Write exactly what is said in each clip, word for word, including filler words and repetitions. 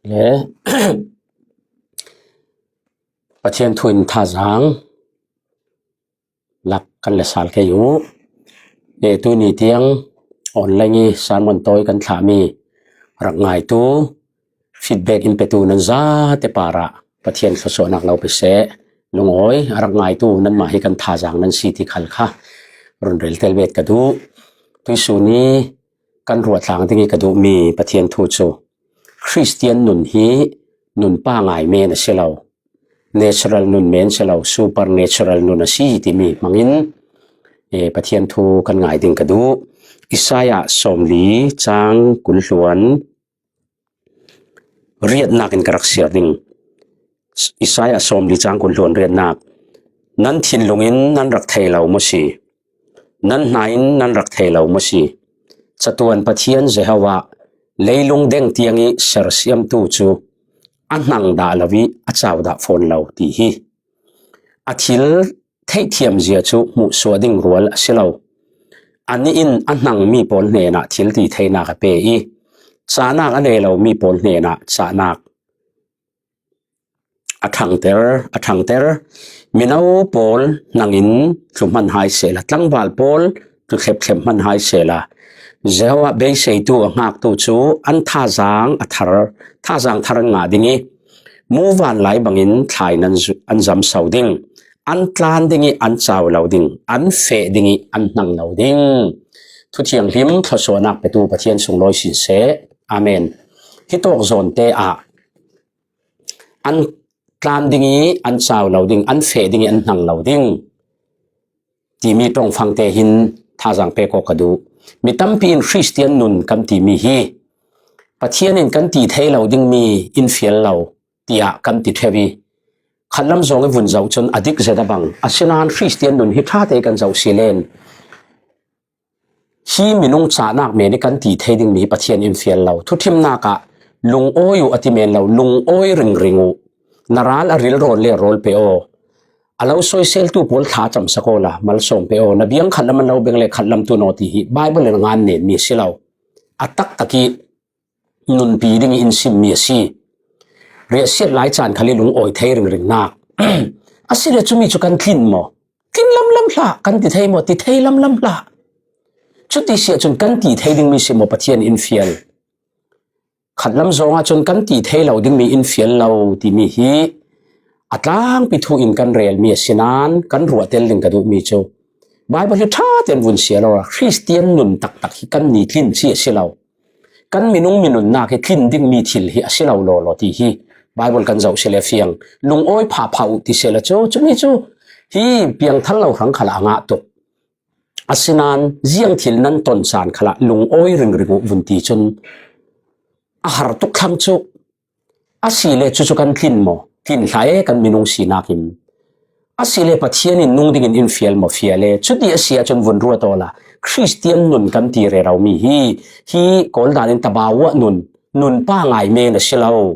Le Pathian thu in thazang lak kan le sal kei uh. E, tuni tiang online i sermon tawi kan thlah mi rak ngaitu, feedback in petu nan zate parah Pathian thluasuahnak lo pe seh. Lungawi a rak ngaitu nanmah hi kan thazang nan si ti khal kha run rel tel bet ka duh. Tuisun i kan ruah tlang ding i ka duhmi Pathian thu cu Khristian nun hi nun pangai men a si lo, natural nun men si lo, supernatural nun a si timi hmangin, e, Pathian thu kan ngai ding ka duh. Isaiah sawmli cang kul hluan riatnak in ka rak siar ding. Isaiah sawmli cang kul hluan riatnak. Nan thinlung in nan rak thei lo maw si? Nan hna in nan rak thei lo maw si? Catuan Pathian Jehovah, leilung deng tiang i sersiamtu cu a hnang dah lo i a cau dah fawn lo, ti hi. A thil theihthiam zia cu hmuhsuah ding rual a si lo. Anih in a hnangmi pawl hnenah thil ti theinak a pe i, cahnak a nei lomi pawl hnenah cahnak a ṭhangter, a ṭhangter. Mino pawl hnangin tlu hman hai sehla, tlangval pawl tlu thlep thlep hman hai sehla, Jehovah beiseitu a hngaktu cu an thazang a thar, thazang thar an ngah ding i, muvanlai bangin thlai nan zu-, an zamso ding, an tlan ding i an cau lo ding, an feh ding i an hnang lo ding. Thuthianghlim thluasuahnak petu Pathian sunglawi sin seh. Amen. Hitawk zawnte ah an tlan ding i an cau lo ding, an feh ding i an hnang lo ding timi ṭongfangte hin thazang pek awk ka duh. Mi tampi in Khristian nun kan timi hi Pathian in kan ti thei lo dingmi in fial lo tiah kan ti ṭheu i, khatlam zong i vun zoh cun a dik zet a bang. Asinain Khristian nun hi ṭha te kan zoh si len, hi minung cahnak men i kan ti thei dingmi hi Pathian in fial lo. Thuthimnak ah lungawi uh a ti men lo, lungawi ringring uh. Na ral a rilrawn le rawl pe aw. A lo soiseltu pawl thla camsak aw la, malsawm pe aw. Na biang khatlam an lo beng le khatlam tun aw, ti hi Bible in a ngan nenmi a si lo. A taktak i nunpi ding i in simmi a si. Riahsiat lai caan khal i lungawi thei ringringnak. A si le cumi cu kan tlin maw? Tlin lamlam hlah, kan ti thei maw? Ti thei lamlam hlah. Cuti si ahcun kan ti thei dingmi si maw Pathian in fial? Khatlam zong ahcun kan ti thei lo dingmi in fial lo timi hi a tlangpi thu in kan relmi a si nain kan ruah tel ding ka duhmi cu Bible hi ṭha tein vun siar aw. Khristian nun taktak hi kan ni tlin si a si lo. Kan minung minunnak hi tlin dingmi thil hi a si lo lawlaw ti hi Bible kan zoh si le fiang. Lungawi phapha uh ti sehla cu, cumi cu hi piangthar lo hrang khalah a ngah tuk. Asinain ziang thil nan ton caan khalah lungawi ringring uh vun ti cun a har tuk thlang cu. A si le cucu kan tlin maw? Tlin hlah e, kan minung sinak in. A si le Pathian in nung dingin in fial maw? Fial e. Cuti a si ahcun vun ruat aw la, Khristian nun kan ti rero mi hi, hi Kawl dan in tabawa nun, nun pangai men a si lo.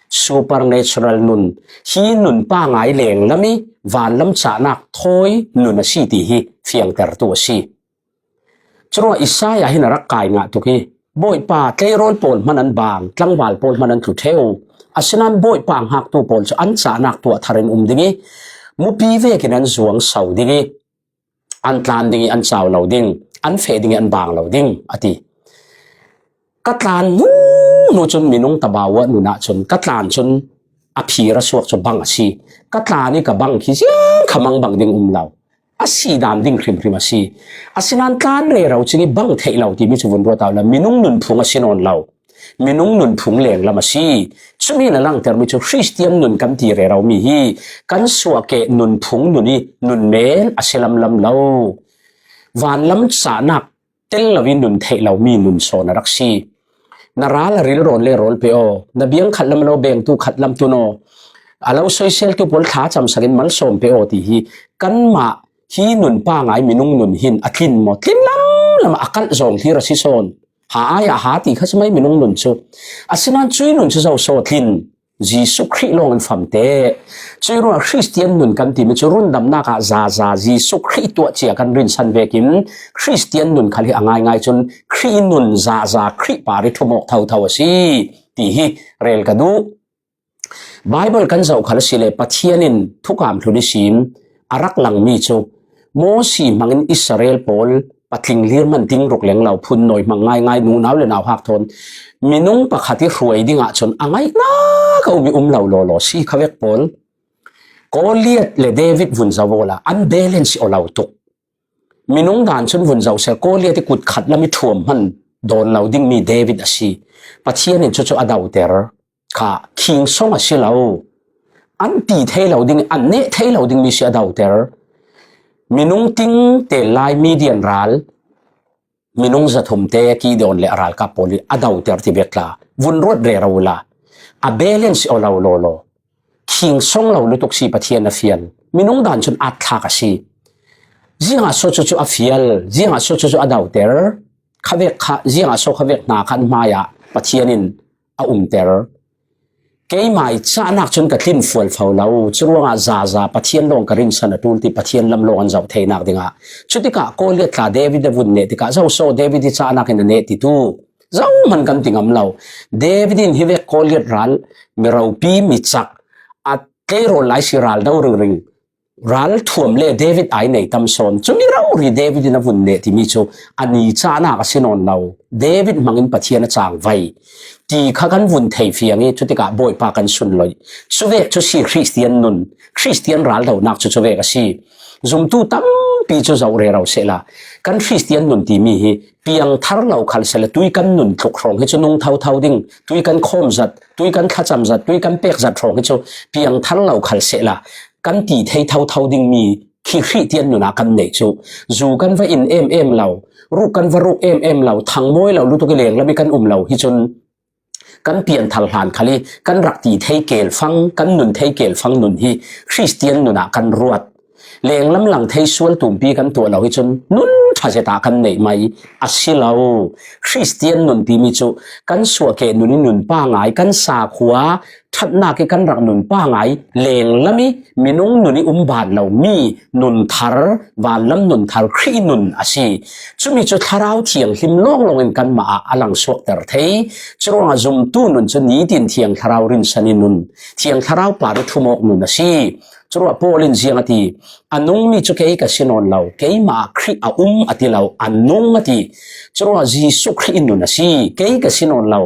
Supernatural nun, hi nun pangai lenglam i vanlam cahnak thawi nun a si ti hi fiangtertu a si. Curuangah Isaiah hin a rak kai ngah tuk i, Bawipa, tleirawl pawl hman an bang, tlangval pawl hman an tlu ṭheu. Asinain Bawipa hngaktu pawl cu an cahnak tuah thar in um ding i, mupi vekin an zuang so ding i, an tlan ding i an cau lo ding, an feh ding i an bang lo ding, a ti. Ka tlan hnu hnu cun minung tabawa nun ahcun ka tlan cun a phir a suak cu bang a si. Ka tlan i ka bang khi ziang kha mang bang ding um lo. A si dan ding hrimhrim a si. Asinain tlan rero cing i bang theih lo timi cu vun ruat aw la, minung nunphung a si nawn lo. Minung nunphung lenglam a si. Cumi na langtermi cu Khristian nun kan ti rero mi hi kan suahkeh nunphung nun i nun men a si lamlam lo. Vanlam cahnak tel lo i nun theih lomi nun sawn a rak si. Na ral a rilrawn le rawl pe aw. Na biang khatlam lo bengtu khatlam tun aw. A lo soiseltu pawl thla camsak in malsawm pe aw ti hi kanmah hi nun pangai minung nun hin a tlin maw? Tlin lamlam a kalh zawng thlir a si sawn. Ha ai ah ha ti kha si mai minung nun cu. Asinain cui nun cu zo saw tlin? Jesuh Khrih lawng in famte. Cui ruangah Khristian nun kan timi cu rundamnak ah zaza Jesuh Khrih tuah cia kan rinsan vekin Khristian nun khal hi a ngaingai cun Khrih nun zaza Khrih par i ṭhum awk thotho a si. ti hi rel ka duh. Bible kan zoh khal a si le Pathian in thukam hlun i sim a rak lang mi cu Mosi hmangin Israel pawl patling lir man ting ruk leng lo phun nawi hmang ngaingai nunau le nauhak thawn minung pakhat i hruai dingah cun a ngaihnak a um i um lo lawlaw si kha vek pawl. Goliath le David vun zoh awla an balance aw lo tuk. Minung dan cun vun zoh seh, Goliath i kut khat lam i thuam hman dawn lo dingmi David a si. Pathian in cucu a doter kha khingsong a si lo. An ti thei lo ding, an neh thei lo dingmi si a doter. Minung ting tel lai Midian ral, minung zathum te Gideon le a ralkap pawl i a doter ti vek tla, vun ruat rero la, a balance aw lo lawlaw. Khingsong lo lutuk si Pathian a fial. Minung dan cun at thlak a si. Ziangah so cucu a fial, ziangah so cucu a doter, kha vek kha, ziangah so kha vek hna khan hmaiah Pathian in a umter. Keimah i cahnak cun ka tlin fual fo lo, curuangah zaza Pathian lawng ka rinsan a ṭul ti Pathian lam lawng an zoh theinak dingah. Cutikah Goliath tla David a vun neh tikah, zo so David i cahnak in a neh titu. Zohman kan ti ngam lo. David in hi vek Goliath ral, mi ropi, mi cak, a tleirawl lai si ral do ringring. Ral thuam le David ai nei tam sawn. Cumi rori David in a vun neh timi cu a ni cahnak a si nawn lo. David hmangin Pathian a cangvai ti kha kan vun thei fiang i cutikah Bawipa kan sunloih. Cuvek cu si Khristian nun, Khristian raldonak cu cuvek a si. Zumtu tampi cu zoh rero sehla, kan Khristian nun timi hi piangthar lo khal sehla, tui kan nun tluk hrawng hi cu nung thotho ding, tui kan khawm zat, tui kan thlacam zat, tui kan pek zat hrawng hi cu piangthar lo khal sehla, kan ti thei thotho dingmi khi Khristian nun ah kan neih cu, zu kan va in em em lo, ruk kan va ruk em em lo, thangmawi lo lutuk i lenglam i kan um lo hi cun, kan pianthar hlan khal i kan rak ti thei kelfang, kan nun thei kelfang nun hi Khristian nun ah kan ruat. Lenglam lang thei sual tumpi kan tuah lo hi cun nun ṭha zet ah kan neih mai a si lo. Khristian nun timi cu kan suahkeh nun i nun pangai, kan sakhua ṭhatnak i kan rak nun pangai, lenglam i minung nun i um ban lomi nun thar, vanlam nun thar, Khrih nun a si. Cumi cu Thlarau Thianghlim lawnglawng in kanmah ah a langsuakter thei. Curuangah zumtu nun cu nitin Thiang Thlarau rinsan i nun, Thiang Thlarau par i thumawk nun a si. Curuah Paul in ziang a ti, a nungmi cu kei ka si nawn lo, keimah ah Khrih a um a ti lo, a nung a ti. Curuah Jesuh Khrih i nun a si, kei ka si nawn lo.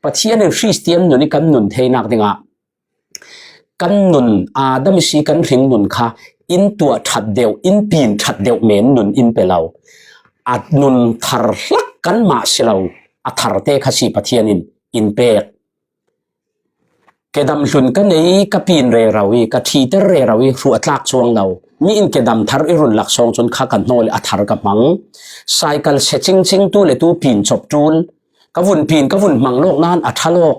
Pathian in Khristian nun i kan nun theinak dingah kan nun, Adam i si kan hring nun kha in tuah ṭhat deuh, in pin ṭhat deuh men nun in pe lo. A nun thar hlak kanmah si lo, a tharte kha si Pathian in in pek. Kedam hlun ka nei, ka pin rero i, ka ṭhiter rero i, hruh a tlak cuang lo. Mi in kedam thar i run laksawng cun kha ka hnawl i a thar ka hmang. Cycle se cingcing tu le tu pin cop ṭul. Ka vun pin, ka vun hmang lawk nain a ṭha lawk.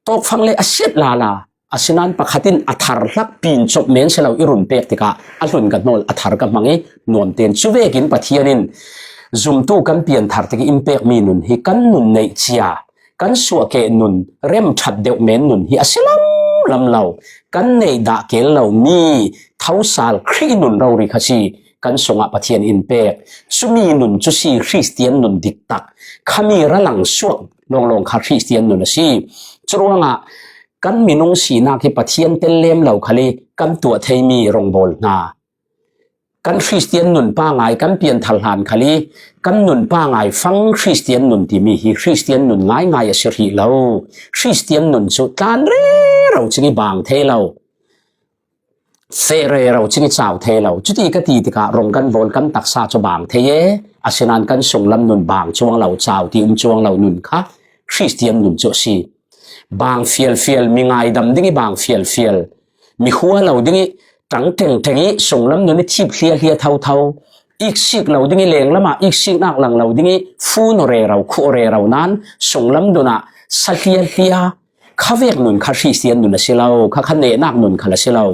Tawkfang le a siat lala. Asinain pakhat in a thar hlak pin cop men si lo i run pek tikah a hlun ka hnawl a thar ka hmang i nuam tein. Cuvekin Pathian in zumtu kan pianthar tik i in pekmi nun hi kan nun neih cia, kan suahkeh nun, rem ṭhat deuh men nun hi a si lamlam lo. Kan neih dah kel lomi thosal Khrih nun rori kha si kan sungah Pathian in pek. Cumi nun cu si Khristian nun diktak. Khami ralang suak lawnglawng kha Khristian nun a si. Curuangah kan minung sinak hi Pathian tel lem lo khal i kan tuah theimi rongbawl hna. Kan Khristian nun pangai kan pianthar hlan khal i kan nun pangai fang Khristian nun timi hi Khristian nun ngaingai a si hrih lo. Khristian nun cu tlan rero cing i bang thei lo. Feh rero cing i cau thei lo. Cuti ka ti tikah rong kan bawl kan taksa cu bang thei e. Asinain kan sunglam nun bang cuang lo, cau ti um cuang lo nun kha Khristian nun cu a si. Bang fialfial, mi ngaidam ding i bang fialfial, mi hua lo ding i ṭang ṭengṭeng i sunglam nun i thip hliahhliah thotho, iksik lo ding i lenglam ah iksiknak lang lo ding i fun aw rero, khuh aw rero nain sunglam nun ah sa hliahhliah, khavek nun kha Khristian nun a si lo, kha kha nehnak nun khal a si lo.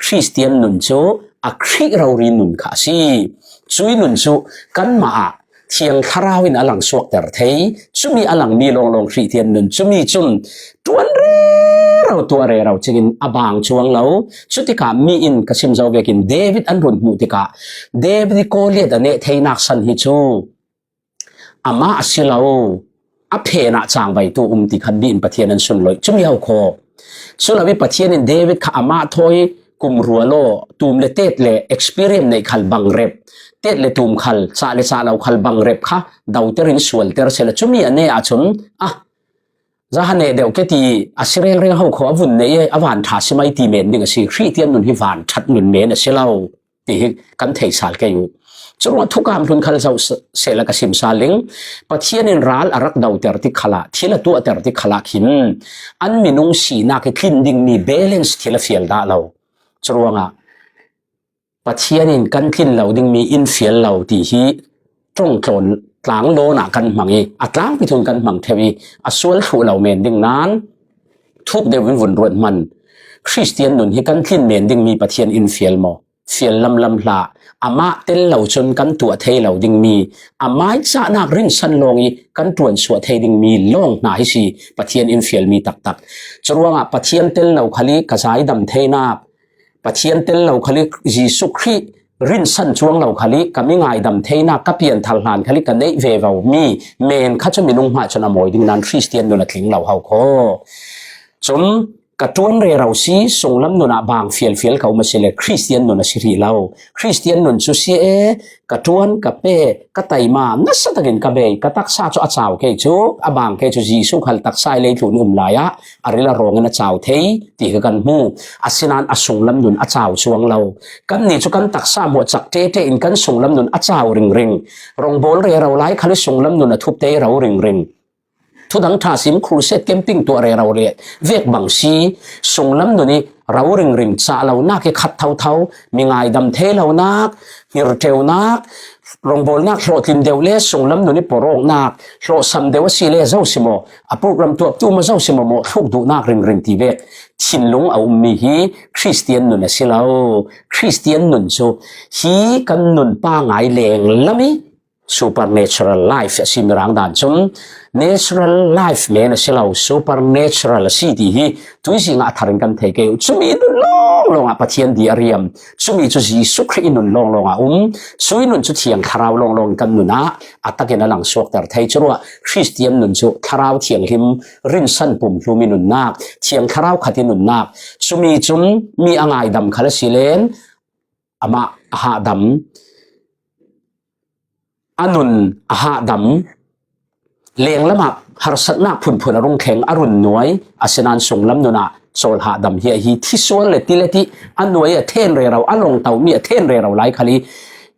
Khristian nun cu a Khrih rori nun kha a si. Cui nun cu kanmah ah Thiang Thlarau in a langsuakter thei. Cumi a langmi lawnglawng Khristian nun cumi cun ṭuan rero, tuah rero cingin a bang cuang lo. Cutikah mi in ka sim zo vekin David an run hmuh tikah David i Goliath a neh theinak san hi cu amah a si lo. a phenah changvaitu um ti khan mi in Pathian an sunloih. Cumi hau khaw. Culawi Pathian in David kha amah thawi kum rua law, tum le tet le experience nei khal bang rep, tet le tum khal, chah le chah lo khal bang rep kha dauter in sualter sela. Cumi a ne ah chun, ah, zaha ne deuh ke ti a sirel reng hau khaw a vun nei e, a van tha si mai ti men ding a si. Hristian nun hi van that nun men a si lo ti hi kan thei sal kei u. Churuang thukam hlun khal zau sela ka sim sal ling. Pathian in ral a rak dauter ti khala, thil a tuahter ti khala khin an minung sinak i tlin ding mi balance thil a fial dah lo. Churuangah Pathian in kan tlin lo ding mi in fial lo ti hi ṭawng tlawn tlang lawnah kan hmang i, a tlangpi thun kan hmang theu i, a sual thluh lo men ding nan thup deuh in vun ruat hman. Hristian nun hi kan tlin men ding mi Pathian in fial maw? Fial lamlam hlah. Amah tel lo chun kan tuah thei lo ding mi, a mai chahnak rinsan lawng i kan ṭuansuah thei ding mi lawng hna hi si Pathian in fial mi taktak. Churuangah Pathian tel lo khal i ka zaidam theinak, Pathian tel lo khal i Jesuh Khrih rinsan chuang lo khal i ka mi ngaidam theinak ka pianthar hlan khal i ka neih ve vo mi men kha cu minung hmah cun a mawi ding nan Hristian nun a tling lo hau khaw. Cun ka ṭuan rero si, sunglam nun ah bang fialfial ka um a si le Hristian nun a si rih lo. Hristian nun cu si e, ka ṭuan, ka pe, ka taima, nasa takin ka bei, ka taksa cu a cau kei cu, a bang kei cu Jesuh khal taksa i leitlun um lai ah a ril a rawng in a cau thei ti kha kan hmu. Asinain a sunglam nun a cau chuang lo. Kannih cu kan taksa hmuah cak ṭeṭe in kan sunglam nun a cau ringring. Rawngbawl rero lai khal i sunglam nun a thup te ro ringring. Thudang ṭha sim, crusade, camping tuah rero le vek bang si, sunglam nun i ro ringring, cah lonak i khat thotho, mi ngaidam thei lonak, hngirṭeunak, rawngbawlnak hlawhtling deuh le sunglam nun i pawrawknak, hlawhsam deuh a si le zo si maw, a program tuahtu maw zo si maw, mawhthluk duhnak ringring ti vek thinlung a ummi hi Hristian nun a si lo. Hristian nun cu hi kan nun pangai lenglam i supernatural life a si. Mirang dan cun natural life men a si lo, supernatural a si ti hi tuizing ah a thar in kan thei kei u. Cumi nun lawnglawng ah Pathian di a riam. Cumi cu Jesuh Khrih i nun lawnglawng ah um. Cui nun cu Thiang Thlarau lawnglawng in kan nun ah a takin a langsuakter thei. Curuah Hristian nun cu Thlarau Thianghlim rinsan pumhlum i nunnak, Thiang Thlarau khat i nunnak. Cumi cun mi a ngaidam khal a si len amah a hahdam, a nun a hahdam, lenglam ah harsatnak phunphun a rung thleng, a run nuai, asinain sunglam nun ah cawl hahdam hi a hi. Thisual le ti le ti a nuai a then rero, a lawngto mi a then rero lai khal i,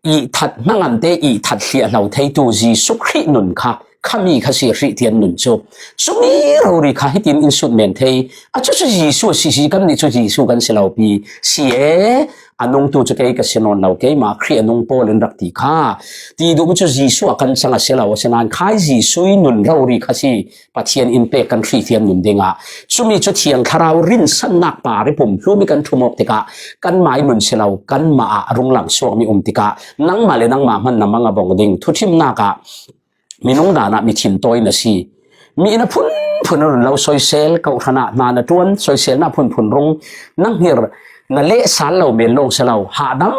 i that hnangam te i that hliah hlo theitu Jesuh Khrih nun kha khami kha si Hristian nun cu. Cumi rori kha hitin in sut men thei. A cucu Jesuh a si si, kannih cu Jesuh kan si lo pi si e. A nungtu cu kei ka si nawn lo, keimah Khrih a nung pawl in rak ti kha. Ti duhmi cu Jesuh a kan cang a si lo, asinain khai Jesuh i nun rori kha si Pathian in pek kan Hristian nun dingah. Cumi cu Thiang Thlarau rinsannak par i pumhlum i kan ṭhum awk tikah kanmah i nun si lo, kanmah ah a rung langsuakmi um tikah nangmah le nangmah hman na mang a bawng ding thuṭhimnak ah minung dan ah mi thintawi na si. Mi in a phunphun a run lo, soisel, kawhhran ah hna na ṭuan, soiselnak phunphun rung, na hngir, na leh sal lo men lawng si lo, hahdam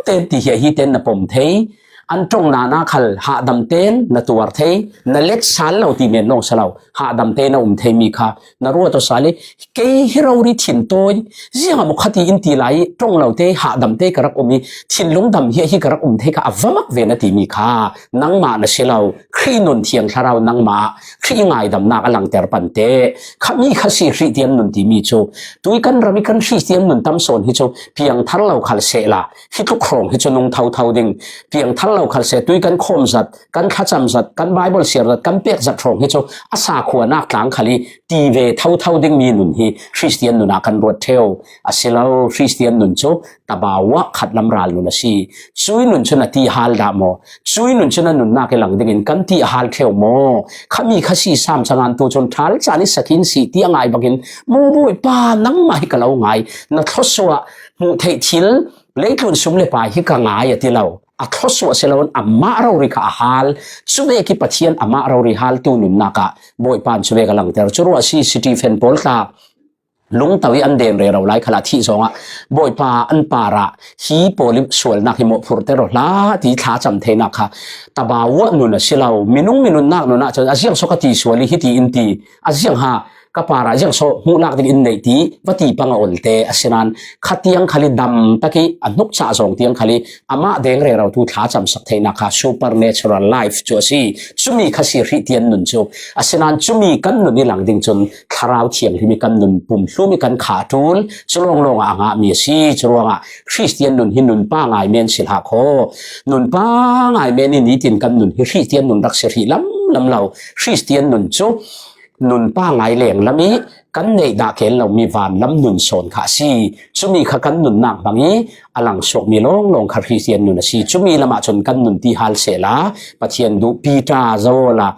ten ti hi a hi ten na pom thei, an ṭong nana khal hahdam ten na tuar thei, na let sal lo ti men lawng si lo, hahdam ten na um thei mi kha na ruat aw sal i, kei hi rori thintawi, ziangah maw kha ti in ti lai i, ṭong lo te, hahdam te ka rak um i, thinlung dam hi a hi ka rak um thei kha a va mak ve na timi kha nangmah na si lo. Khrih nun Thiang Thlarau nangmah ah Khrih i ngaidamnak a langter pante. Khami kha si Hristian nun timi cu. Tui kan ram i kan Hristian nun tam sawn hi cu piangthar lo khal sehla, hi tluk hrawng hi cu nung thotho ding. Piangthar lo khal seh, tui kan khawm zat, kan thlacam zat, kan Baibal siar zat, kan pek zat hrawng hi cu a sakhuanak tlang khal i ti ve thotho dingmi nun hi Hristian nun ah kan ruat ṭheu. A si lo, Hristian nun cu tabau ah khatlam ral nun a si. Cui nun cu na ti hal dah maw? Cui nun cu na nunnak i lang dingin kan ti a hal ṭheu maw? Khami kha si sam cangan tu cun ṭhal caan i sakhin si ti a ngai bangin, maw Bawipa, nangmah hi ka lo ngai, na thluasuah hmuh theih thil, leitlun sum le pai hi ka ngai a ti lo. A thluasuah si loin amah rori kha a hal. Cuvek i Pathian amah rori haltu nunnak ah Bawipa in cuvek a langter. Curuah si Stephen pawl tla lungto i an den rero lai khalah thih zawngah Bawipa an parah hi pawl i sualnak hi mawhphurhter aw hlah ti thlacam theinak kha tabau ah nun a si lo. Minung minunnak nun ah cun a ziangsaw ka ti sual i hiti in ti, a ziangha ka parah ziangsaw hmuhlak ding in neih ti va ti pang a olte a si nain khatiang khal i dam tak i a hnukcah zawng tiang khal i amah deng rerotu thlacamsak theinak kha supernatural life cu a si. Cumi kha si Khristian nun cu a si nain cumi kan nun i lang ding cun Thlarau Thianghlim i kan nun pumhlum i kan khah a ṭul cu lawnglawng ah a ngahmi a si. Curuangah Khristian nun hi nun pa ngai men si hlah khaw. Nun pa ngai men i nitin kan nun hi Khristian nun rak si hrih lam lam lo. Khristian nun cu nun pa ngai lenglam i kan neih dah ken lomi vanlam nun sawn kha a si. Cumi kha kan nunnak hmang i a langsuakmi lawnglawng kha Khristian nun a si. Cumi lamah cun kan nun ti hal sehla Pathian duh Peter zola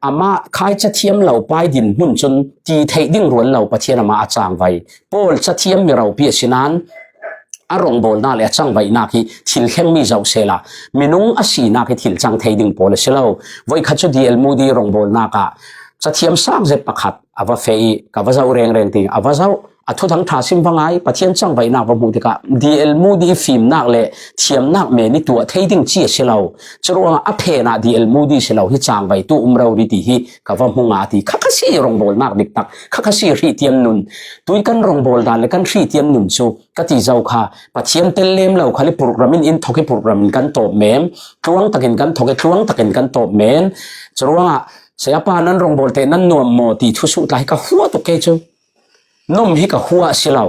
amah khaica thiam lo pai dinhmun cun ti theih ding rual lo Pathian amah a cangvai. Paul cathiam mi ropi a si nain a rawngbawlnak le a cangvaihnak hi thil thlengmi zoh sehla minung a sinak hi thil cang thei ding pawl a si lo. Voikhat cu D L Moody rawngbawlnak ah cathiam sang zet pakhat a va feh i ka va zoh rengreng ti a va zoh. A thuthang ṭha sim va ngai, Pathian cangvaihnak va hmuh tikah D L Moody i fimnak le thiamnak men i tuah thei ding ci a si lo. Curuangah a phen ah D L Moody si lo hi cangvaitu um rori ti hi ka va hmu nga ti. Kha kha si rawngbawlnak diktak, kha kha si Khristian nun. Tui kan rawngbawl dan le kan Khristian nun cu ka ti zo kha, Pathian tel lem lo khal i program in in thok i program in kan tawp men, tluang takin kan thok i tluang takin kan tawp men. Curuangah, "Sayapa, nan rawngbawl te nan nuam maw?" ti thusuh tla hi ka hua tuk kei cu. Nom hi ka hua a si lo.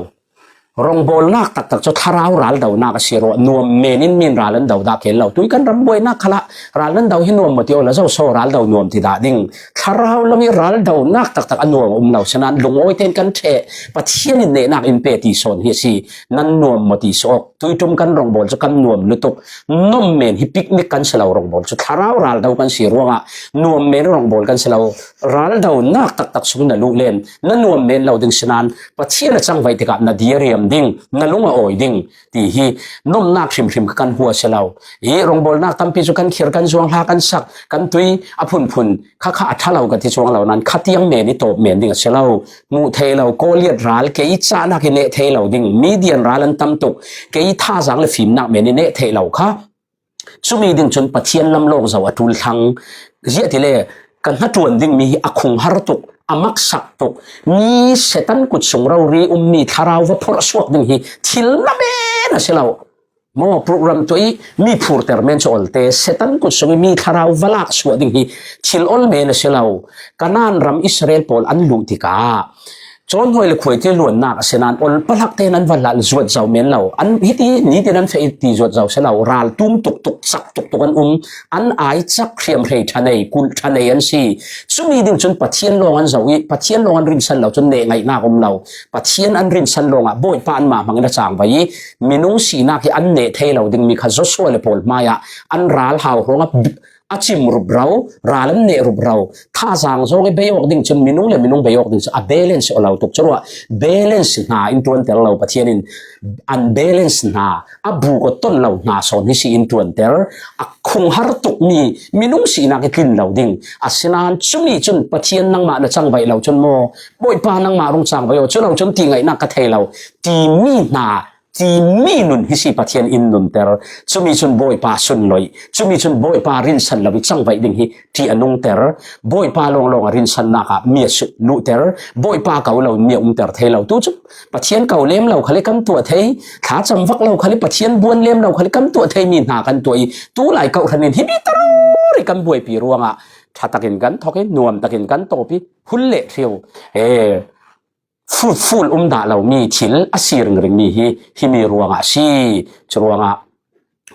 Rawngbawlnak taktak cu thlarau raldonak a si ruah, nuam men in min ral an do dah ken lo. Tui kan ram buainak khalah ral nan do hi nuam maw ti aw la zo saw raldo nuam ti dah ding. Thlarau lam i raldonak taktak a nuam a um lo. Sinan lungawi tein kan ṭheh, Pathian in nehnak in pe ti sawn hi a si. Nan nuam maw ti sawk. Tui ṭum kan rawngbawl cu kan nuam lutuk. Nuam men hi picnic kan si lo, rawngbawl cu thlarau raldo kan si ruangah nuam men rawngbawl kan si lo. Raldonak taktak sung na luh len na nuam men lo ding sinan Pathian a cangvaih tikah na dir riam ding, na lung a awi ding ti hi nomnak hrimhrim kha kan hua si lo. I rawngbawlnak tampi cu kan khir, kan zuang hla, kan sak, kan tui a phunphun kha kha a ṭha lo ka ti cuang lo nain khatiang men i tawp men ding a si lo. Hmuh theih lo Goliath ral kei cahnak i neh thei lo ding, Midian ral an tam tuk, kei thazaang le fimnak men i neh theih lo kha. Cumi ding cun Pathian lam lawng zo a ṭul thlang. Ziahtile kan hnaṭuan dingmi hi a khunghar tuk, a maksak tuk, mi Satan kut sung rori ummi thlarau va phorh suak ding hi thil na men a si lo. Maw program tuah i mi phurter men cu olte, Satan kut sung i mi thlarau va lak suah ding hi thil ol men a si lo. Kanaan ram Israel pawl an luh tikah cawnhawi le khuaiti luannak a si nain ol palak tein an va lal zuat zo men lo. An hiti nitin an feh i ti zuat zo si lo. Ral tum tuktuk, cak tuktuk an um. An ai cak, hriamhrei ṭha nei, kulh ṭha nei an si. Cumi ding cun Pathian lawng an zoh i Pathian lawng an rinsan lo cun neh ngaihnak um lo. Pathian an rinsan lawngah Bawipa anmah hmangin a cangvai i minung sinak hi an neh thei lo dingmi kha Joshua le pawl hmaiah an ral hau hrawngah a cim rupro, ral an neh rupro. Thazaang zawng i bei awk ding cun minung le minung bei awk ding cun a balance aw lo tuk. Curuah balance hna in ṭuanter lo Pathian in unbalance hna, a buk aw ton lo hna sawn hi si in ṭuanter. A khunghar tukmi minung sinak i tlin lo ding. Asinain cumi cun Pathian nangmah na cangvaih lo cun maw, Bawipa nangmah rung cangvaih aw, cu lo cun ti ngaihnak ka thei lo timi hna, timi nun hi si Pathian in nunter. Cumi cun Bawipa sunloih, cumi cun Bawipa rinsan lo i cangvaih ding hi ṭih a nungter. Bawipa lawnglawng a rinsannak ah mi a sut luhter. Bawipa ko lo mi a umter thei lo. Tu cu Pathian ko lem lo khal i kan tuah thei, thlacam vak lo khal i Pathian buan lem lo khal i kan tuah thei mi hna kan tuah i tulai ko hran in himi taruri kan buaipi ruangah ṭha takin kan thok i nuam takin kan tawp i hul le hriu, e, fruitful um dah lomi thil a si ringringmi hi himi ruangah a si. Curuangah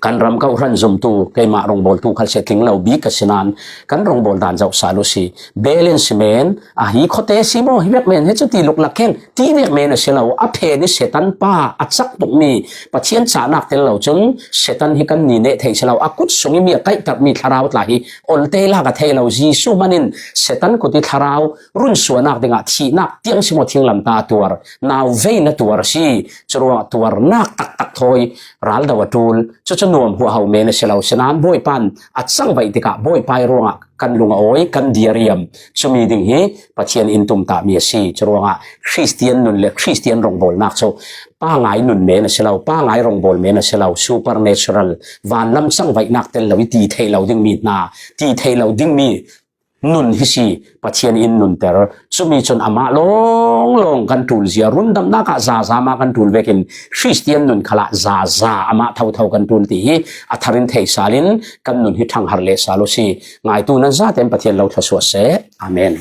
kan ram ko hran zumtu keimah rawngbawltu khal si tling lo bik ka si nain kan rawngbawl dan zoh sal uh si. Balance men, a hi khuate si maw, hi vek men, hi cu ti luklak ken ti vek men a si lo. A phen i Satan pa a cak tukmi Pathian cahnak tel lo cun Satan hi kan ni neh thei si lo. A kut sung i mi a kaihtermi thlarau tla hi olte lak a thei lo. Jesuh hman in Satan kut i thlarau runsuahnak dingah thihnak tiang si maw thinglam ta a tuar, nau vei na tuar a si. Curuangah tuarnak taktak thawi raldo a ṭul. Cucu nuam huahho men a si lo. Sinan Bawipa in a cangvaih tikah Bawipa i ruangah kan lung a awi, kan di a riam. Cumi ding hi Pathian in tumtahmi a si. Curuangah Khristian nun le Khristian rongbawlnak cu pangai nun men a si lo, pangai rongbawl men a si lo, supernatural, vanlam cangvaihnak tel lo i ti thei lo dingmi hna, ti thei lo dingmi nun hi si. Pathian in nunter. Cumi cun amah lawnglawng kan ṭul zia, rundamnak ah zaza mah kan ṭul vekin Khristian nun khalah zaza amah thotho kan ṭul ti hi a thar in thei sal in kan nun hi ṭhanghar leh sal u si. Ngaitu nan zaten Pathian lo thluasuah seh. Amen.